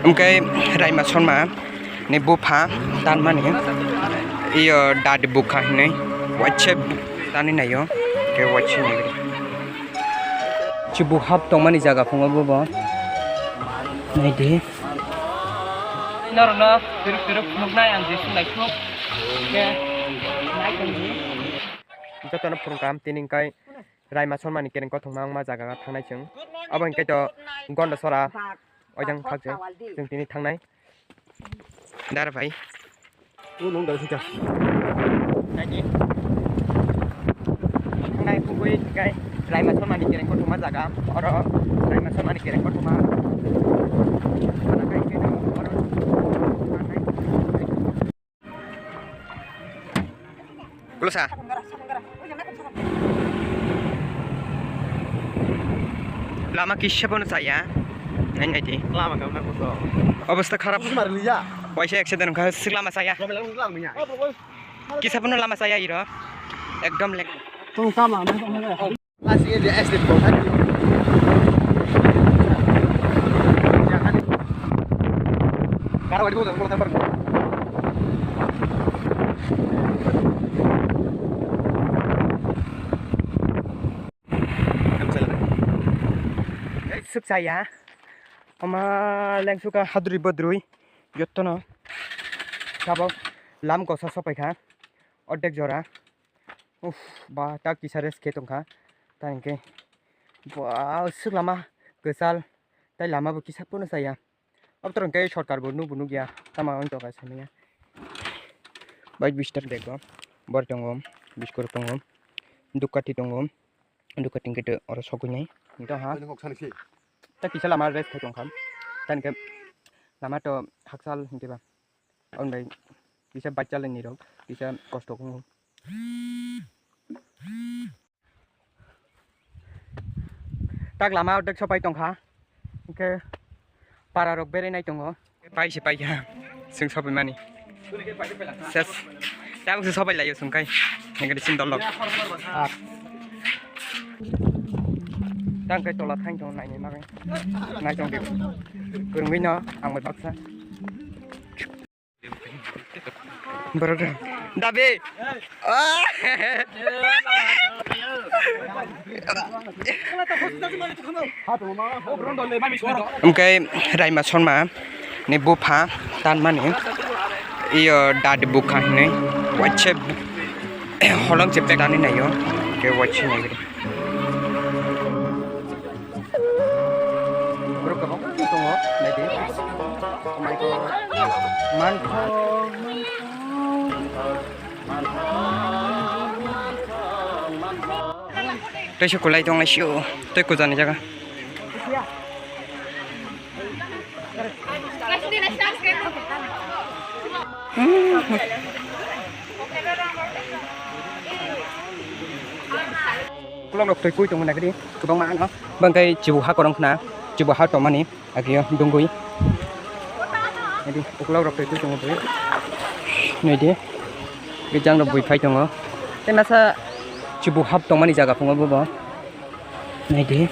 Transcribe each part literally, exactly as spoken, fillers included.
Hwnkhe Raima Sharma ni bupha tanmani iyo dadi bukha hinwi waisa tanwi naio, hwnkhe waisa naio. Chibu hap tongmani jaga phungo bobo. Naidi. Norokno phiruk phiruk phunuknai ang jesu naithok. Hwnkhe nai tongdi. Jotono phunukam tini hwnkhe Raima Sharma ni kereng kothoma wngma jaga thangnai chwng. Abo hwnkhe to Gondasora oijang khakchang chwng tini thangnai. Dara bhai. O nung dara sika. Nai di. Thangnai phugwi hwnkhe Raima Sharma ni kereng kothoma jaga. Oro Raima Sharma ni kereng kothoma. Kulosa. Lama kisa pono chaya. Nai nai di. Lama kau na kuso. Obostha kharap. Kuso mari liya. Waisa accident kha sik lama chaya. Kisa pono lama chaya iro. Ekdom lek. Tong kama. Swkchaya. Oma lengsuka hadrwi bodrwi. Yottono. Tabok lam kosa sopaikha. Ordek jora. Uff, ba, tak kisa rest khe tongkha. Ta hinkhe, ba, swk lama kwchal, tai lama bo kisa pono chaya. Abotoro hinkhe sorkar bo nukbo nukya, tama wng tongkha saimanya. Bai bistar bag o, bor tongo, biskur tongo, dukati tongo, dukati hinkhe oro sogwi nai. Hwnkhe ha. Ta kisa lama rest khai tongkha. Ta hinkhe lama to hakchal hinkhe ba. Aboni bai kisa bike chalaini rok kisa kosto wngo. Tak lama ordek sopai tongkha. Hinkhe para rok berai nai tongo. Pai se paikha. Chwng sopai mani. Ses. Tabuk se sopai laio chwng kai. Nengkhe sin dolok. Tang kai tola thain tong nai nai magai. Nai tong di. Kwrwngwi no ang bai baksa. Borok rok. Dabi. Ah. Hwnkhe Raima Sharma ni bupha tanmani iyo dadi bukha hinwi waisa holong se pek tanwi naio. Hwnkhe waisa nai. Borok kwbangma tongo, naidi. Maikho, mankho, mankho. Teisa kwlai tong laisio, tei kwjani jaga. Ukulok rok twi pui tongo naikhe di, kwbangma ano. Bangkhe chibu ha korong khna, chibu ha tongmani, agio dungui. Naidi, ukulok rok twi pui tongo bui. Naidi, bijang rok bui phai tongo. Tei masa chibu hap tongmani jaga phungo bobo. Naidi.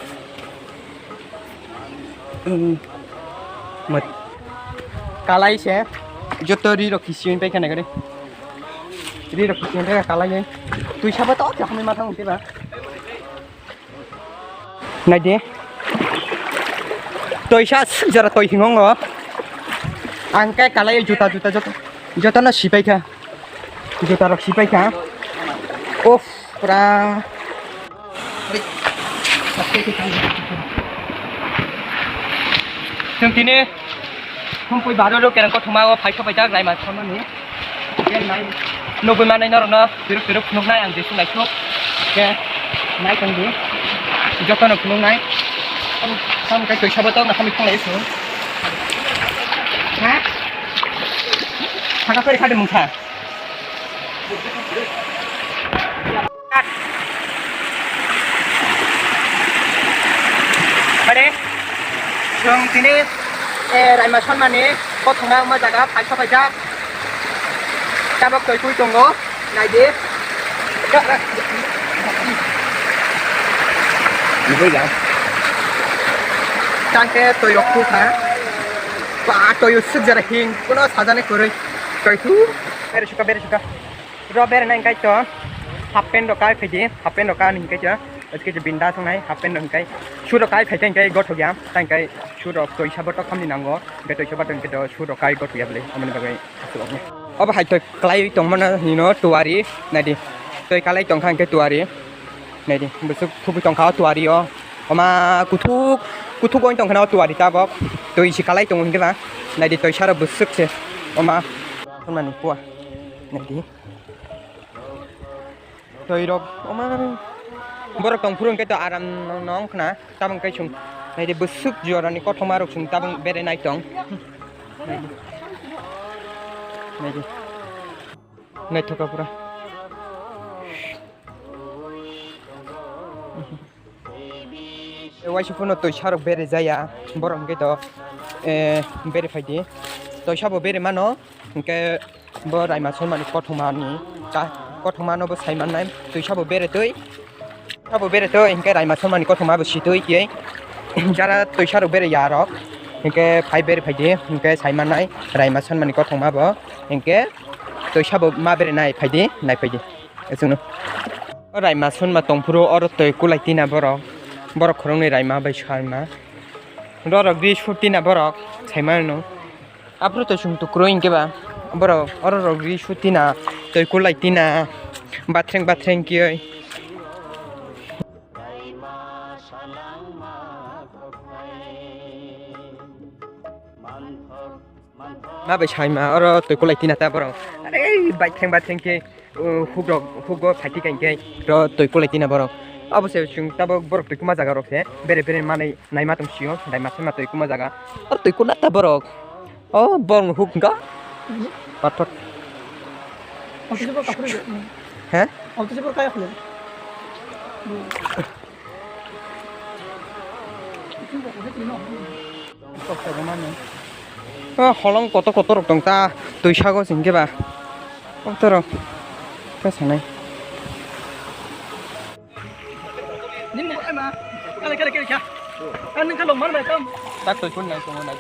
Hmm. Mat-, kalai se. Joto ri rok kisi paikha naikhe di. Ri rok kisi paikha kalai. Twi sabo to, khamwi ma thang tei ba. Naidi. Toisa jora toi hingongo. Ang kai kalai juta juta joto. Joto no sipai kha. Juta rok sipai kha. Uff, pura. Chwng tini Thumpui baro rok kereng kothoma o phaisa paijak Raima Sharmani. Nugui manai norokno piruk piruk phunuknai ang jesuk naisuk. Khe nai tongdi. Jotono phunuknai. Tam kai toisa bo tokna hamwi phunuknai isuk. Ha? Thaka kori khade mungkha. Mane, chwng tini, eh, Raima Sharmani kothoma wngma jaga phaisa paijak. Tabok toi twi tongo, naidi. Tangke toi rok kuk ha. Ba, toi usuk jara hing, kuno sajani kwrwi. Toi tu, bere suka, bere suka. Ro bere nai kai to. Half pant rok kai phai di, half pant rok kai hing kai to. Eske je binda song nai, half pant rok hing kai. Shoe rok kai phai kai, kai gothok ya. Tai kai shoe rok toi sabo to khamni nango. Hing kai toi sabo to hing kai to shoe rok kai gothok ya bole. Amoni bagwi asuk ok. Obo hai toi klai tong mano hino tuari. Nai di. Toi kalai tong kha hing kai tuari. Nai di, bwswk thubui tong kha o tuari o. Oma kuthuk, kuthuk oi tong kha na o tuari tabok. Twi si kalai tongo hwnkhe ba. Nai di, twi saro bwswk se. Oma. Thangmani kua. Nai di. Twi rok, oma. Borok tong phuru hwnkhe to aram no, no wng khna. Tabok khe chwng. Nai di, bwswk jorani kothoma rok chwng tabok bere nai tong. Nai di. Nai di. Naithoka pura. Waisa phano twi sarok bere jaya, borok hwnkhe to, eh, bere phaidi. Twi sabo bere mano, hwnkhe bo Raima Sharmani kothomani ka-, kothomano bo sai mannai. Twi sabo bere twi, sabo bere twi, hwnkhe Raima Sharmani kothoma bo sitwi twi. Jara twi sarok bere yarok, hwnkhe phai bere phaidi, hwnkhe sai mannai Raima Sharmani kothoma bo, hwnkhe twi sabo ma bere nai phaidi, nai phaidi. Aswkno. O Raima Sharma tongphuru oro twi kulai tina borok. Borok khoroknwi Raima bai Sharma. Borok ri su tina borok saimano. Aphuru to chwng tukrui hinkhe ba. Borok oro rok ri su tina twi kulai tina. Bathreng bathreng kiyoi. Ma bai saima oro twi kulai tina ta borok. Are bai theng ba theng khe, uh, huk rok, huk go phaiti kai khe ro twi kulai tina borok. Abo se chwng tabok borok twi kuma jaga rok se bere bere manai naima tong sio, dai masa ma twi kuma jaga. Oro twi kuna ta borok. O borok huk ga. Pathor. He? O holong kotor kotor rok tong ta twi sago sing khe ba. Kotor rok ta sanai. Tak twi kun nai tongo nai.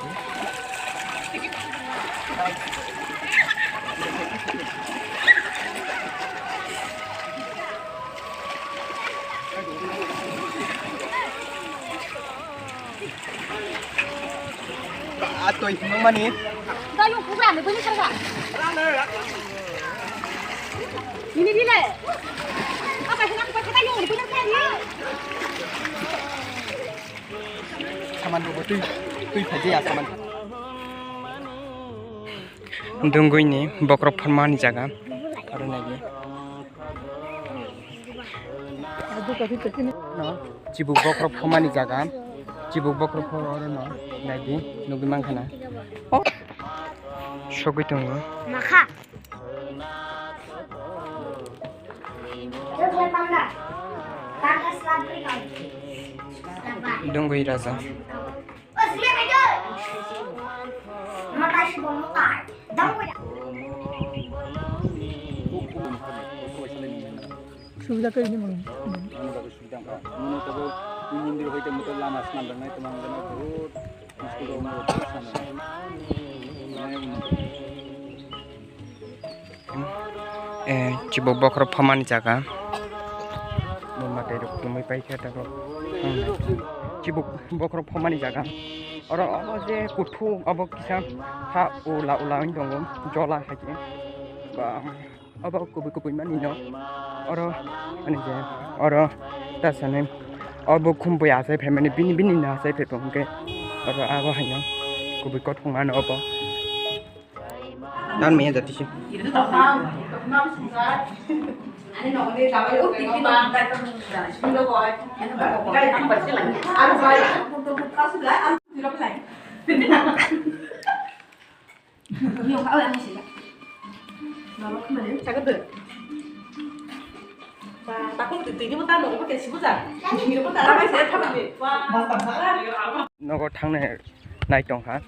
Atoi himang mani. Dayung kubra ni bini sarga. Ini dile. Apa sih nak pakai dayung ni bini sarga? Saman bo twi, twi phaji ya saman. Dungui ni bokrok pharmani jaga. Aro nai di. No, chibuk bokrok pharmani jaga. Chibuk bokrok pharma oro no nai di, nugui mankha na. Oh. Sogui tongo. Makha. Dungui raja. Subida khe ni mang. Ano bagwi subida wngkha. Nini tabuk twi mondir hoite motor lama swnam rwnai tongma wngkha na, bahut school rok wngkha, swnam rwnai. Eh, chibuk bokhorok phamani jaga. Bo mwtai rok kwmwi paikha tabuk. Chibuk bokhorok phamani jaga. Oro obo je kuthuk obo kisa ha ula ula wng tongo, jola hai khe. Ba, obo kubui kubui mani no. Oro ani je oro ta sanai obo khum bui achai phai mani bini bini no achai phai tong khe. Oro abo hai no kubui kothok mano obo. Nan maya jati si. Nogo thangnai nai tongkha.